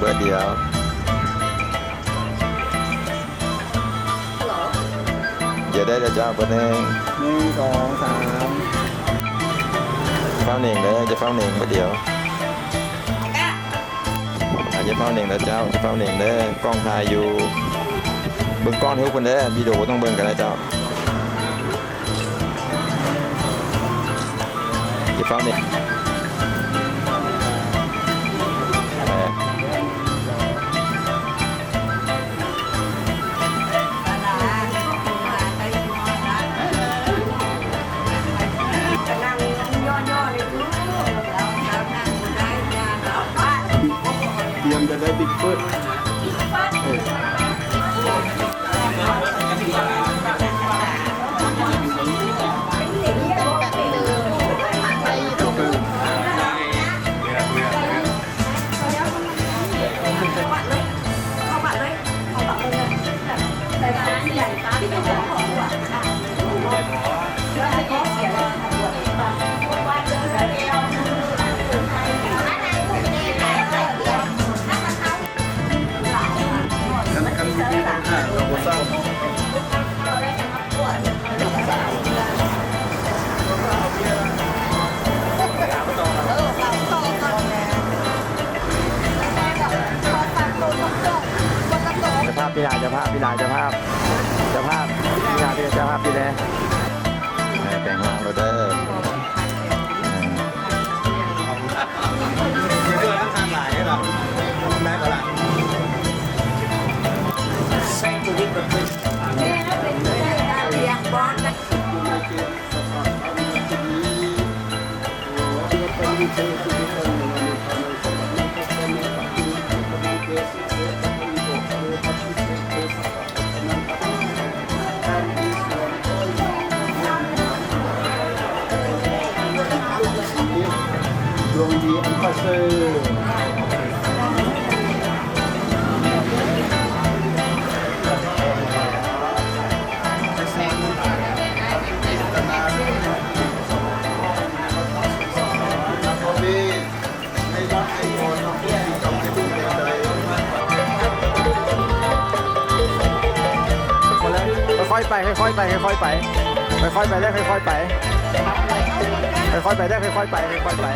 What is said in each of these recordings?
ດຽວ ດຽວໄດ້ແລ້ວເຈົ້າ ເບີດໜຶ່ງ ໜຶ່ງ ສອງ ສາມ ຟ້າວເໜັງເດີ ຢ່າຟ້າວເໜັງ ເບີດດຽວ ອ່າ ຢ່າຟ້າວເໜັງເດີເຈົ້າ ຢ່າຟ້າວເໜັງເດີ ກ້ອງຖ່າຍຢູ່ ເບິ່ງກ້ອງໃຫ້ເພິ່ນເດີ ວິດີໂອບໍ່ຕ້ອງເບິ່ງກໍໄດ້ເຈົ້າ. ຢ່າຟ້າວເໜັງ ຕຽມຈະໄດ້ບິກເປີດ ເອີ. ເຈົ້າພາບ ປີໜ້າ ເຈົ້າພາບ ປີໜ້າ ເຈົ້າພາບ ເຈົ້າພາບ ປີໜ້າ ເຈົ້າພາບ ປີແດ່ ແປງຮ່າງໂລດເດີ. ດວງດີອັນປະເສີດ. ຄ່ອຍໆໄປ ຄ່ອຍໆໄປ ຄ່ອຍໆໄປ ຄ່ອຍໆໄປເດີ ຄ່ອຍໆໄປ ຄ່ອຍໆໄປເດີ ຄ່ອຍໆໄປ ຄ່ອຍໆໄປ.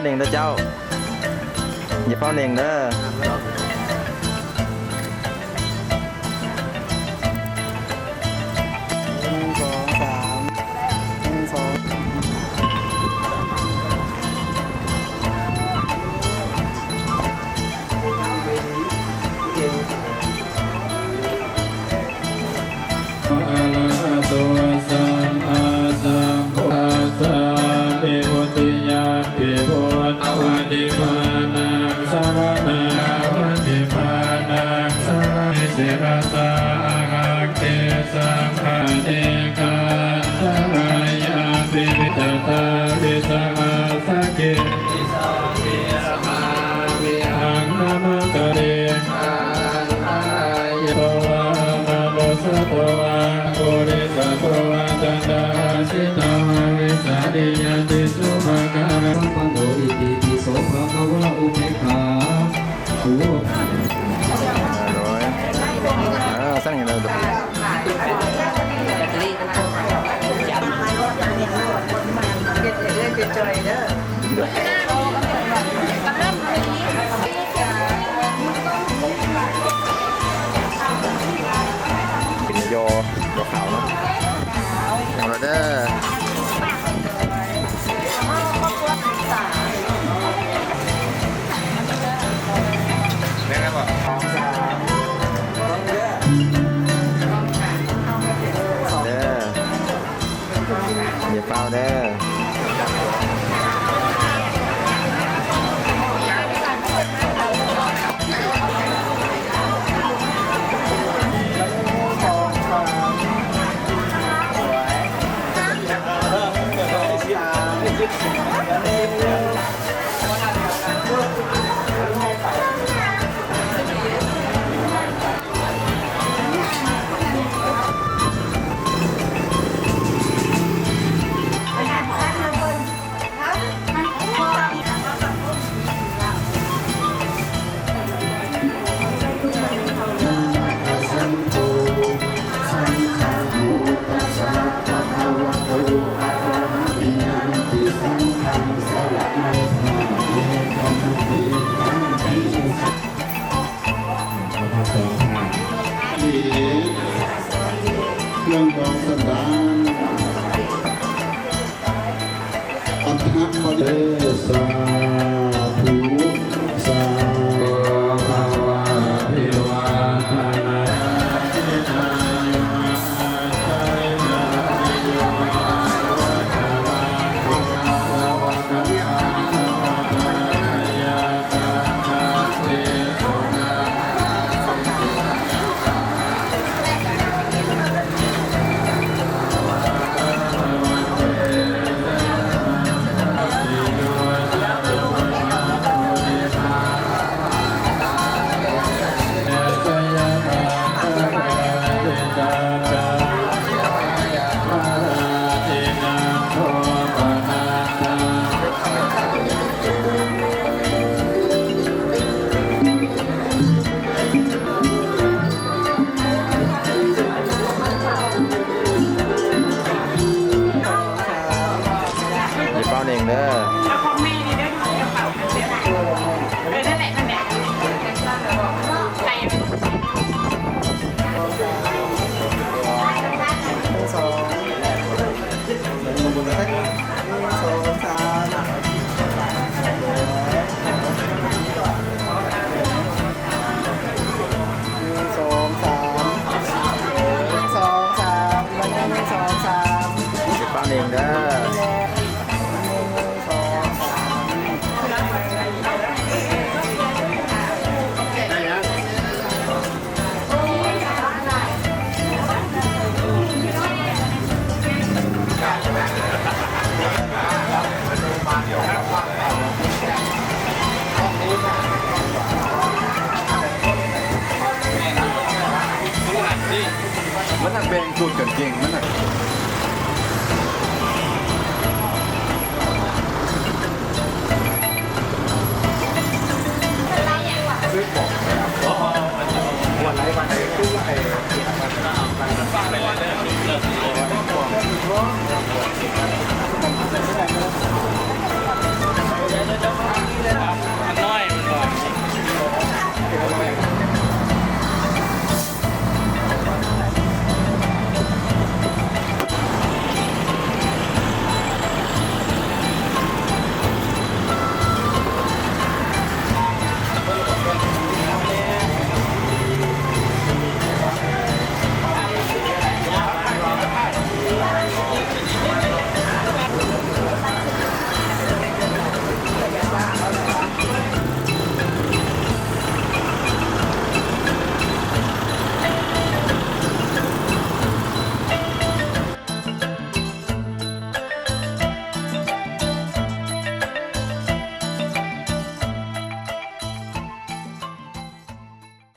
ເໜັງເດີເຈົ້າ ຢ່າເຝົ້າເໜັງເດີ. ໜຶ່ງ ສອງ ສາມ ໜຶ່ງ ສອງ. ອະລະຫະໂຕ ສຳມາສຳພຸດທັດສະ ວິມຸດຕິຍາມປີພຸດທະ ວະນິບພານັງສະວະນາ ວະນິບພານັງສະວະ ສິລະສາ ອາລັກ ເກສັງ ຄະເນກາອັນຕະລາຍາປິ ວິຈະຕາ ວິສະຫາສະເກ ສະມາມິ ອັງ ນະມະກະເດ ຍະໂຕ ອາມະນຸສະໂຕ ອະປຸລິສະໂຕ ອາຈັນດາ ອາຊິຕາ ວາວິສາລີ ຍະຕິ ສຸພະກາລະ ປະໂນ ອິຕິປິໂສ ພະຄະວາ ອຸເບກຂາ ໂອ ເອີ ສັ່ງຫຍັງເດີ? ເປັນຍໍ ຍໍຂາວເນາະ. ເອົາລະເດີ ແມ່ນແລ້ວບໍ່? ເດີ ຢ່າຟ້າວເດີ. ເຄື່ອງດອງສັນດານ ອັດຖະປະເດ ສາທຸ ສາທຸ ພະວະ ອະພິວາທະນະ ຢ່າເຝົ້າເໜັງເດີ. ເອົາຂອງແມ່ນີ້ເດີ ຢູ່ໃນກະເປົາ ເອີ ນັ້ນແຫຼະ ນັ້ນແຫຼະ ໃສ່ ໜຶ່ງ ສອງ ໜຶ່ງ ສອງ ສາມ ໜຶ່ງ ສອງ ສາມ ໜຶ່ງ ສອງ ສາມ ໜຶ່ງ ສອງ ສາມ ຊິປາເອງເດີ. ມັນໜັກແບ່ງສູດກັນເກັ່ງ ມັນໜັກ.